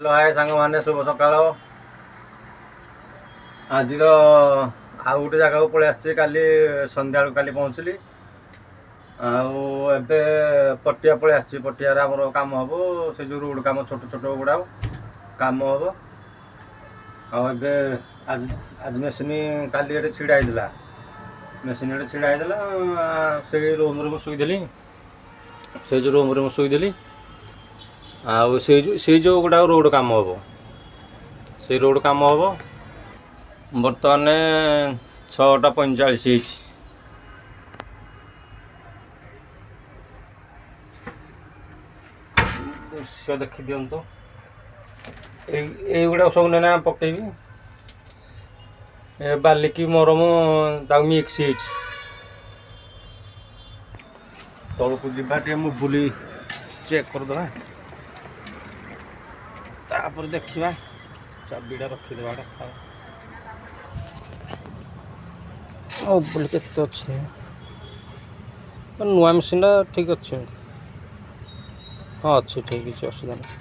Hello hi ସାଙ୍ଗମାନେ, ଶୁଭ ସକାଳ। ଆଜିର ଆଉ ଗୋଟେ ଜାଗାକୁ ପଳେଇ ଆସିଛି। କାଲି ସନ୍ଧ୍ୟାବେଳକୁ କାଲି ପହଞ୍ଚିଲି ଆଉ ଏବେ ପଟିଆ ପଳେଇ ଆସିଛି। ପଟିଆରେ ଆମର କାମ ହେବ, ସେ ଯେଉଁ ରୋଡ଼ କାମ, ଛୋଟ ଛୋଟ ଗୁଡ଼ାକ କାମ ହେବ। ଆଉ ଏବେ ଆଜି ଆଜି ମେସିନ୍ କାଲି ଏଠି ଛିଡ଼ା ହେଇଥିଲା, ମେସିନ୍ ଏଠି ଛିଡ଼ା ହେଇଥିଲା। ସେଇ ରୁମ୍ରେ ମୁଁ ଶୋଇଥିଲି, ସେଇ ଯେଉଁ ରୁମ୍ରେ ମୁଁ ଶୋଇଥିଲି। ଆଉ ସେଇ ଯେଉଁ ଗୁଡ଼ାକ ରୋଡ଼ କାମ ହେବ, ସେଇ ରୋଡ଼ କାମ ହେବ। ବର୍ତ୍ତମାନ 6:45 ହେଇଛି। ଦୃଶ୍ୟ ଦେଖିଦିଅନ୍ତୁ। ଏଇଗୁଡ଼ାକ ସବୁ ନେନା ପକେଇବି। ଏ ବାଲିକି ମରମ ତାକୁ ମିକ୍ସ ହେଇଛି। ତଳକୁ ଯିବା, ଟିକେ ମୁଁ ବୁଲି ଚେକ୍ କରିଦେବା, ତାପରେ ଦେଖିବା। ଚାବିଟା ରଖିଦେବା, ଏଟା ମୋବୁଲ କେତେ ଅଛି। ନୂଆ ମେସିନ୍ଟା ଠିକ୍ ଅଛି। ହଁ, ଅଛି ଠିକ୍, କିଛି ଅସୁବିଧା ନାହିଁ।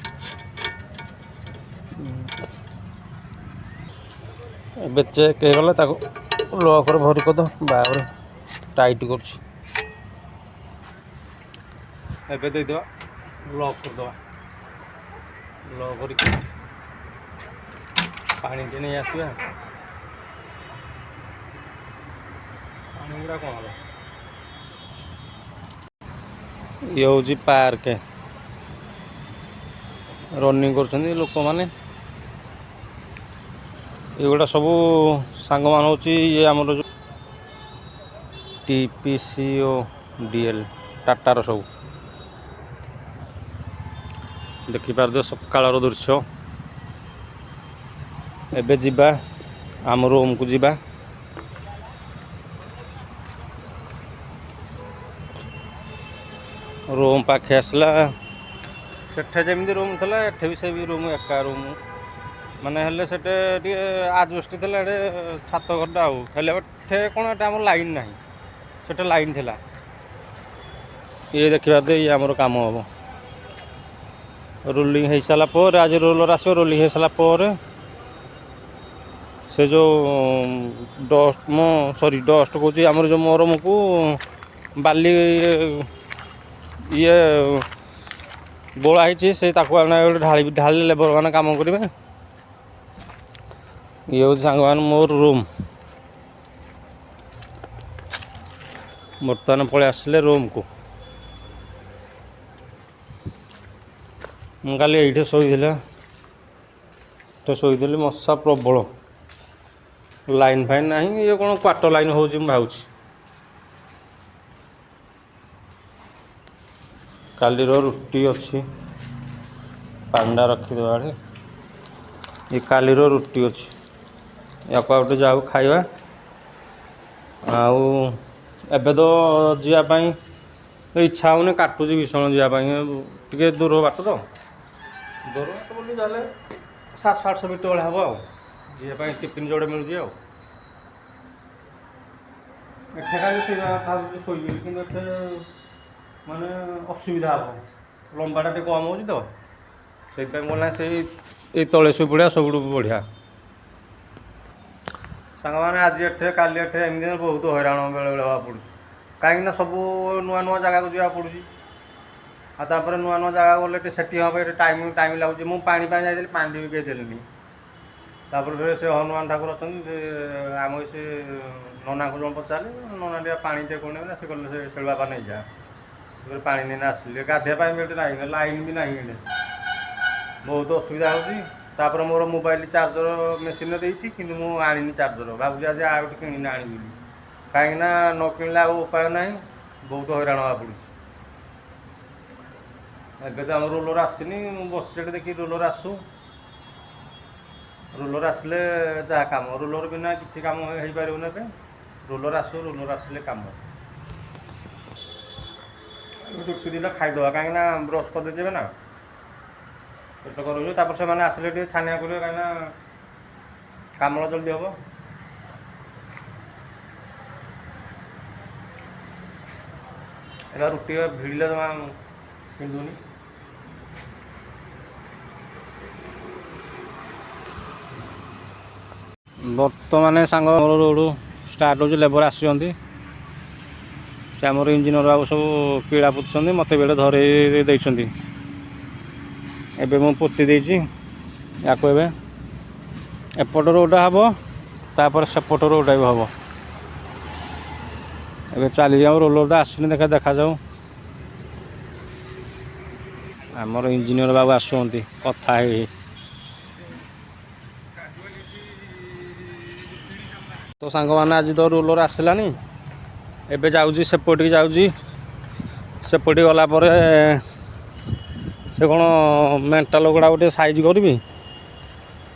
ଏବେ ଚେକ୍ ହେଇଗଲା, ତାକୁ ଲକରେ ଭରି କରିଦେବ। ବାବରେ, ଟାଇଟ୍ କରୁଛି। ଏବେ ଦେଇଦେବା, ଲକ୍ କରିଦେବା। ଲକ୍ କରିକି ପାଣିଟେ ନେଇ ଆସିବା। ପାଣି ଗୁଡ଼ା କ'ଣ ହେଲା? ଇଏ ହେଉଛି ପାର୍କ, ରନିଂ କରୁଛନ୍ତି ଲୋକମାନେ। ଏଗୁଡ଼ା ସବୁ ସାଙ୍ଗମାନେ ହେଉଛି ଇଏ ଆମର ଯେଉଁ TPCODL ଟାଟାର ସବୁ। ଦେଖିପାରୁଥିବେ ସକାଳର ଦୃଶ୍ୟ। ଏବେ ଯିବା, ଆମ ରୁମ୍କୁ ଯିବା। ରୁମ୍ ପାଖେ ଆସିଲା। ସେଠେ ଯେମିତି ରୁମ୍ ଥିଲା, ଏଠେ ବି ସେ ବି ରୁମ୍, ଏକା ରୁମ୍ ମାନେ। ହେଲେ ସେଠେ ଟିକେ ଆଜବେଷ୍ଟ ଥିଲା, ଏଠେ ଛାତ ଘରଟା। ଆଉ ହେଲେ ଏଠେ କ'ଣ, ଏଟା ଆମର ଲାଇନ୍ ନାହିଁ, ସେଠେ ଲାଇନ୍ ଥିଲା। ଇଏ ଦେଖିପାରୁଥିବେ, ଇଏ ଆମର କାମ ହେବ। ରୋଲିଂ ହେଇସାରିଲା ପରେ, ଆଜି ରୋଲର ଆସିବ। ରୋଲିଂ ହେଇସାରିଲା ପରେ ସେ ଯେଉଁ ଡଷ୍ଟ, ମୁଁ ସରି, ଡଷ୍ଟ କହୁଛି, ଆମର ଯେଉଁ ମରମକୁ ବାଲି ଇଏ ଗୋଳା ହେଇଛି, ସେ ତାକୁ ଆଣି ଗୋଟେ ଢାଳି ଲେବର ମାନେ କାମ କରିବେ। ଇଏ ହେଉଛି ସାଙ୍ଗମାନେ ମୋର ରୁମ୍। ବର୍ତ୍ତମାନ ପଳେଇ ଆସିଲେ ରୁମ୍କୁ। ମୁଁ କାଲି ଏଇଠି ଶୋଇଥିଲି, ଏଠି ଶୋଇଥିଲି। ମଶା ପ୍ରବଳ, ଲାଇନ୍ ଫାଇନ୍ ନାହିଁ। ଇଏ କ'ଣ କ୍ୱାର୍ଟର ଲାଇନ୍ ହେଉଛି ମୁଁ ଭାବୁଛି। କାଲିର ରୁଟି ଅଛି, ପାଣ୍ଡା ରଖିଦେବା ଆଡ଼େ। ଇଏ କାଲିର ରୁଟି ଅଛି, ୟାକୁ ଆଉ ଗୋଟେ ଯାଉ ଖାଇବା। ଆଉ ଏବେ ତ ଯିବା ପାଇଁ ଇଚ୍ଛା ହେଉନି, କାଟୁଛି ଭୀଷଣ ଯିବା ପାଇଁ। ଟିକେ ଦୂର ବାଟ ତ, ଦୂର ବାଟ ବୋଲି ଯାହେଲେ 700-800 ମିଟର ଭଳିଆ ହେବ। ଆଉ ଯିବା ପାଇଁ ଟିଫିନ୍ ଯୋଡ଼େ ମିଳୁଛି। ଆଉ ଏଠି କାଲି ଶୋଇବା ଭାବୁଛି, ଶୋଇବି, କିନ୍ତୁ ଏଠି ମାନେ ଅସୁବିଧା ହେବ। ଲମ୍ବାଟା ଟିକେ କମ୍ ହେଉଛି ତ, ସେଇଥିପାଇଁ ମୁଁ ନା ସେଇ ଏଇ ତଳେ ଶୋଇପଡ଼ିବା ସବୁଠୁ ବଢ଼ିଆ। ସାଙ୍ଗମାନେ, ଆଜି ଏଠେ କାଲି ଏଠେ, ଏମିତି ବହୁତ ହଇରାଣ ବେଳେବେଳେ ହେବାକୁ ପଡ଼ୁଛି, କାହିଁକିନା ସବୁ ନୂଆ ନୂଆ ଜାଗାକୁ ଯିବାକୁ ପଡ଼ୁଛି। ଆଉ ତାପରେ ନୂଆ ନୂଆ ଜାଗା ଗଲେ ଟିକେ ସେଠି ହେବ, ଏଠି ଟାଇମ୍ ଟାଇମ୍ ଲାଗୁଛି। ମୁଁ ପାଣି ପାଇଁ ଯାଇଥିଲି, ପାଣି ବି କେହି ଦେଲେନି। ତାପରେ ଫେରେ ସେ ହନୁମାନ ଠାକୁର ଅଛନ୍ତି, ସେ ଆମ ସେ ନନାଙ୍କୁ ଜଣ ପଚାରିଲି, ନନା ଟିକେ ପାଣି ଟିକେ କ'ଣ ନେବେ ନା, ସେ କହିଲେ ସେ ସେଳୁ ବାବା ନେଇଯା। ତାପରେ ପାଣି ନେଇନା ଆସିଲି। ଗାଧୋଇବା ପାଇଁ ବି ଏଠି ନାହିଁ, ଲାଇନ୍ ବି ନାହିଁ, ଏଠି ବହୁତ ଅସୁବିଧା ହେଉଛି। ତାପରେ ମୋର ମୋବାଇଲ ଚାର୍ଜର ମେସିନ୍ରେ ଦେଇଛି, କିନ୍ତୁ ମୁଁ ଆଣିନି ଚାର୍ଜର। ଭାବୁଛି ଆଜି ଆଉ ଗୋଟେ କିଣିନି ଆଣିବି ବୋଲି, କାହିଁକିନା ନ କିଣିଲେ ଆଉ ଉପାୟ ନାହିଁ, ବହୁତ ହଇରାଣ ହେବାକୁ ପଡ଼ୁଛି। ଏବେ ତ ଆମ ରୋଲର ଆସିନି, ମୁଁ ବସିଛି ଏଠି ଦେଖି ରୋଲର ଆସୁ। ରୋଲର ଆସିଲେ ଯାହା କାମ, ରୋଲର ବିନା କିଛି କାମ ହେଇପାରିବନି। ଏବେ ରୋଲର ଆସୁ, ରୋଲର ଆସିଲେ କାମ। ରୁଟି ଦିଟା ଖାଇଦେବା, କାହିଁକିନା ବ୍ରସ୍ କରିଦେଇଥିବେ ନା, ପେଟ କରୁଛୁ। ତାପରେ ସେମାନେ ଆସିଲେ ଟିକେ ଛାନିଆ କରିବେ, କାହିଁକିନା କାମଟା ଜଲ୍ଦି ହେବ। ଏଟା ରୁଟି ଭିଡ଼ିଲେ ଜମା ପିନ୍ଧୁନି। ବର୍ତ୍ତମାନ ସାଙ୍ଗ ମୋର ରୋଡ଼ ଷ୍ଟାର୍ଟ ହେଉଛି, ଲେବର ଆସିଛନ୍ତି। ସେ ଆମର ଇଞ୍ଜିନିୟର ବାବୁ ସବୁ ପିଳା ପୋତୁଛନ୍ତି, ମୋତେ ବି ଏଇଟା ଧରେଇ ଦେଇଛନ୍ତି। ଏବେ ମୁଁ ପୋତି ଦେଇଛି ୟାକୁ। ଏବେ ଏପଟ ରୋଡ଼ଟା ହେବ, ତାପରେ ସେପଟ ରୋଡ଼ଟା ବି ହେବ। ଏବେ ଚାଲିଛି। ଆମ ରୋଲର ତ ଆସିନି, ଦେଖାଯାଉ। ଆମର ଇଞ୍ଜିନିୟର ବାବୁ ଆସୁଛନ୍ତି କଥା ହେଇ। ତ ସାଙ୍ଗମାନେ, ଆଜି ତ ରୋଲର ଆସିଲାନି। ଏବେ ଯାଉଛି, ସେପଟିକି ଯାଉଛି। ସେପଟିକି ଗଲା ପରେ ସେ କ'ଣ ମେଣ୍ଟାଲ ଗୁଡ଼ା ଗୋଟେ ସାଇଜ୍ କରିବି।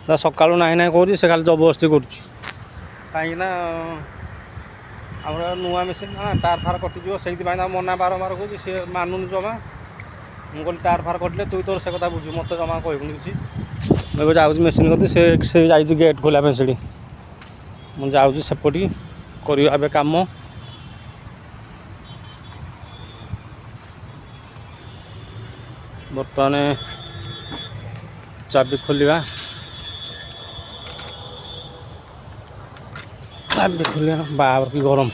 ତା ସକାଳୁ ନାହିଁ ନାହିଁ କହୁଛି, ସେ ଖାଲି ଜବରଦସ୍ତି କରୁଛି। କାହିଁକିନା ଆମର ନୂଆ ମେସିନ୍ ନା, ତାର ଫାର କଟିଯିବ, ସେଇଥିପାଇଁ ତାକୁ ମନା ବାରମ୍ବାର କହୁଛି। ସେ ମାନୁନି ଜମା। ମୁଁ କହିଲି, ତାର ଫାର କଟିଲେ ତୁ ତୋର ସେ କଥା ବୁଝୁ, ମୋତେ ଜମା କହିବୁନି କିଛି। ମୁଁ ଏବେ ଯାଉଛି ମେସିନ୍ କରିତେ। ସେ ଯାଇଛି ଗେଟ୍ ଖୋଲିବା ପାଇଁ ସେଠି। ମୁଁ ଯାଉଛି ସେପଟିକି କରିବା ଏବେ କାମ। ବର୍ତ୍ତମାନ ଚାବି ଖୋଲିବା, ଚାବି ଖୋଲିବା। ବାପରେ, କି ଗରମ!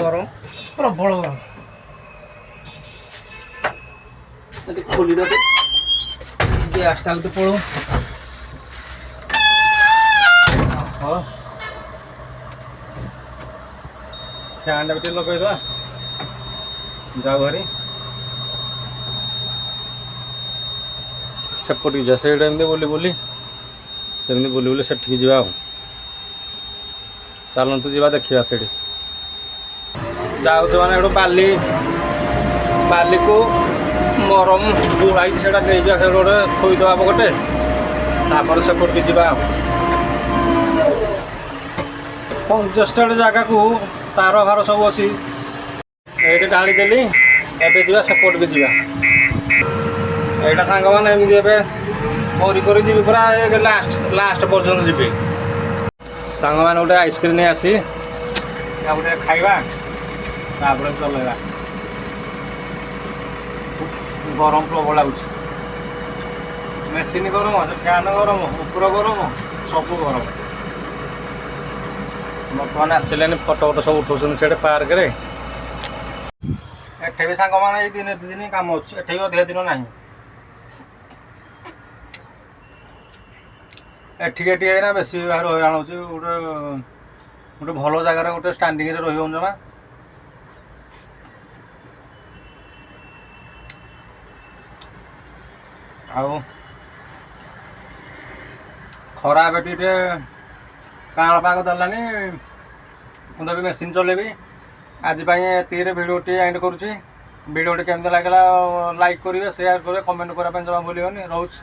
ଗରମ, ପ୍ରବଳ ଗରମ। ଯଦି ଖୋଲିଦେବେ, ଗ୍ୟାସଟା ଗୋଟେ ପଳଉ। ହଁ, ଫ୍ୟାନ୍ଟା ବି ଟିକେ ଲଗେଇଦେବା। ଯାଉ ଭାରି ସେପଟିକି ଯିବା। ସେଇଟା ଏମିତି ବୁଲି ବୁଲି, ସେମିତି ବୁଲି ବୁଲି ସେଠିକି ଯିବା। ଆଉ ଚାଲନ୍ତୁ ଯିବା, ଦେଖିବା ସେଠି। ଯାଉଛୁ ମାନେ ଏଠୁ ବାଲି, ବାଲିକୁ ମରମ ବୁଳାଇଛି, ସେଇଟା ନେଇଯିବା, ସେଇଟା ଗୋଟେ ଥୋଇଦେବା ଗୋଟେ, ତାପରେ ସେପଟିକି ଯିବା। ଆଉ କଞ୍ଜେଷ୍ଟେଡ଼ ଜାଗାକୁ ତାର ଫାର ସବୁ ଅଛି। ଏଇଠି ଢାଳିଦେଲି, ଏବେ ଯିବା, ସେପଟକୁ ଯିବା। ଏଇଟା ସାଙ୍ଗମାନେ, ଏମିତି ଏବେ କରି କରି ଯିବି, ପୁରା ଲାଷ୍ଟ ଲାଷ୍ଟ ପର୍ଯ୍ୟନ୍ତ ଯିବି। ସାଙ୍ଗମାନେ, ଗୋଟେ ଆଇସ୍କ୍ରିମ୍ ନେଇ ଆସି ଆଉ ଗୋଟେ ଖାଇବା, ତାପରେ ଚଲେଇବା। ଗରମ ପ୍ରବଳ ଲାଗୁଛି। ମେସିନ୍ ଗରମ, ଫ୍ୟାନ୍ ଗରମ, ଉପର ଗରମ, ସବୁ ଗରମ। ବର୍ତ୍ତମାନ ଆସିଲେନି, ଫଟୋ ଫଟୋ ସବୁ ଉଠାଉଛନ୍ତି ସେଠି ପାର୍କରେ। ଏଠି ବି ସାଙ୍ଗମାନେ, ଏଇ ଦିନେ 2 ଦିନ କାମ ଅଛି ଏଠି ବି, ଅଧିକା ଦିନ ନାହିଁ। ଏଠିକି ଏଠି ଏଇନା ବେଶୀ ଭାରି ହଇରାଣ ହେଉଛି। ଗୋଟେ ଗୋଟେ ଭଲ ଜାଗାରେ ଗୋଟେ ଷ୍ଟାଣ୍ଡିଂରେ ରହିବନି ଜମା। ଆଉ ଖରା ଏବେ ଟିକେ କାଁଳ ପାଗ ଦେଲାନି। ମୁଁ ତ ଏବେ ମେସିନ୍ ଚଲେଇବି। ଆଜି ପାଇଁ ଏତିକିରେ ଭିଡ଼ିଓଟି ଏଣ୍ଡ କରୁଛି। ଭିଡ଼ିଓଟି କେମିତି ଲାଗିଲା, ଲାଇକ୍ କରିବେ, ସେୟାର କରିବେ, କମେଣ୍ଟ କରିବା ପାଇଁ ଜମା ଭୁଲିବନି। ରହୁଛି।